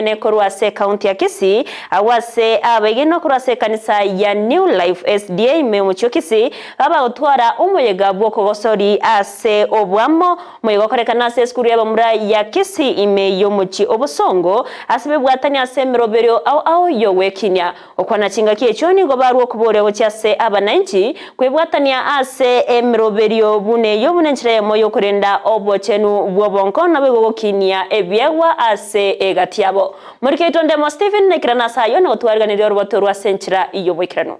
Ene korwa ase ekaunti ya Kisii, agwo ase abegenwa korwa ase ekanisa ya New Life SDA ime omochie o Kisii, babagotwara omoyega bw'okogosori ase oboamo, omoyega okorekana ase esukuru y'abamura ya Kisii ime y'omochie o Bosongo, ase bebwatani ase emeroberio ao ao y'ogwekinia. Gokwana chingaki echio nigo barua okoboria gochia ase abanainchi kwebwatania ase emeroberio buna eyio buna enchera eyemo y'okorenda obochenu bw'obonko naboigo gokinia ebiegwa ase egati yabo. Morike oito Ndemo Stephen naikerane ase ayio na gotwariganeria orobato orwo ase enchera y'oboikeranu.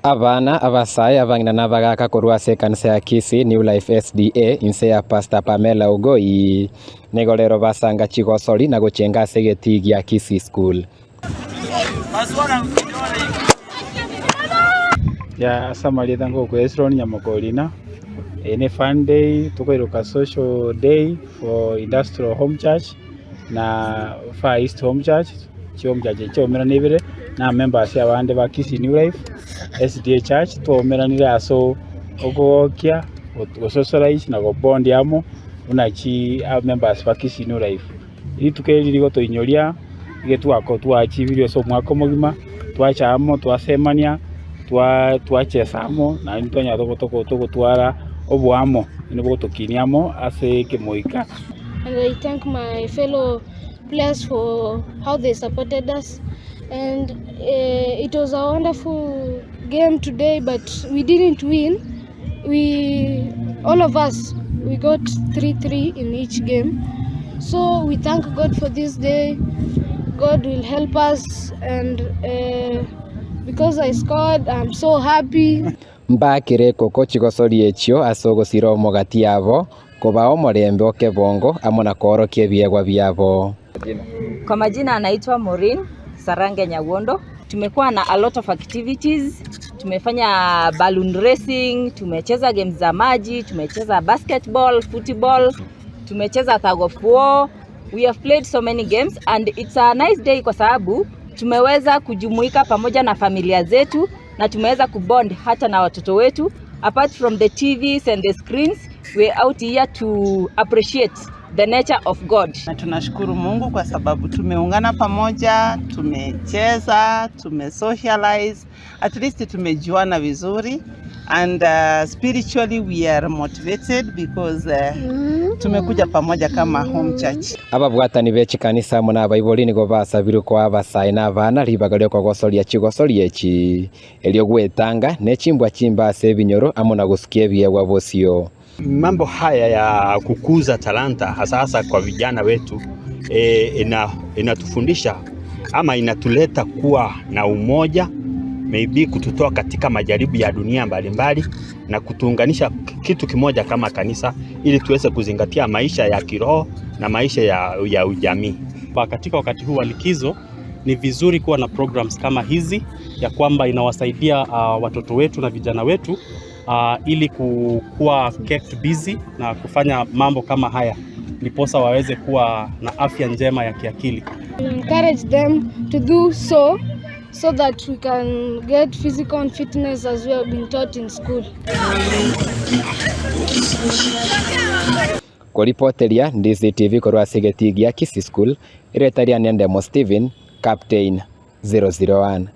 Abana, abasae, abang'ina na abagaaka korwa ase ekanisa ya Kisii New Life SDA inse ya Pastor Pamela Ogoi Nigo rero basanga chigosori na gochenga ase egetii gia Kisii School. Ya ase amarieta ngokwa Hezron Nyamokorina, eye ne fun day tokoiroka social day for industrial home church na Far East home church, chihome church echi chiaumerane ibere na members abande ba Kisii New Life SDA church twaumeranire ase okogokia, gosocialize na gobond amo. Buna chi members ba Kisii New Life. Rituko eri rigotoinyoria egetwako twachibirie ase omwaka omogima, twacha amo, twasemania, twachesa amo, naende twanyora togotwara oboamo naende bogotokinia amo ase ekemoika. And I thank my fellow players for how they supported us and it was a wonderful game today but we didn't win we all of us we got 3-3 in each game so we thank God for this day God will help us and because I scored I'm so happy. Mbakire koko chigosori echio ase ogosira omogati yabo, kobaa omorembe o kebongo amo na koorokia ebiegwa biabo. Kwa majina anaitwa Maureen Sarange Nyawondo. Tumekuwa na a lot of activities. Tumefanya balloon racing, tumecheza games za maji, tumecheza basketball, football, tumecheza tug of war. We have played so many games and it's a nice day kwa sababu tumeweza kujumuika pamoja na familia zetu na tumeweza kubond hata na watoto wetu. Apart from the TVs and the screens, we're out here to appreciate the nature of God. Na tunashukuru Mungu kwa sababu tumeungana pamoja, tumecheza, tumesocialize, at least tumejuana vizuri and spiritually we are motivated because tumekuja pamoja kama home church. Ababwatani be chikanisa amo nabaibori nigo basabirwe koa abasae na abana ribaga riokogosoria chigosoria echi, erio gwetanga ne chimbwa chimbe ase ebinyoro amo na gosukia ebiegwa bosio. Mambo haya ya kukuza talanta hasa hasa kwa vijana wetu inatufundisha ama inatuleta kuwa na umoja, maybe kututoa katika majaribu ya dunia mbalimbali na kutuunganisha kitu kimoja kama kanisa ili tuweze kuzingatia maisha ya kiroho na maisha ya ujamii. Katika wakati huu wa likizo ni vizuri kuwa na programs kama hizi ya kwamba inawasaidia watoto wetu na vijana wetu ili kuwa kept busy na kufanya mambo kama haya ndiposa waweze kuwa na afya njema ya kiakili. Encourage them to do so so that we can get physical fitness as we have been taught in school. Koripoteria DCTV korwa ase egetii gia Kisii School, erieta riane Ndemo Stephen, Captain 001.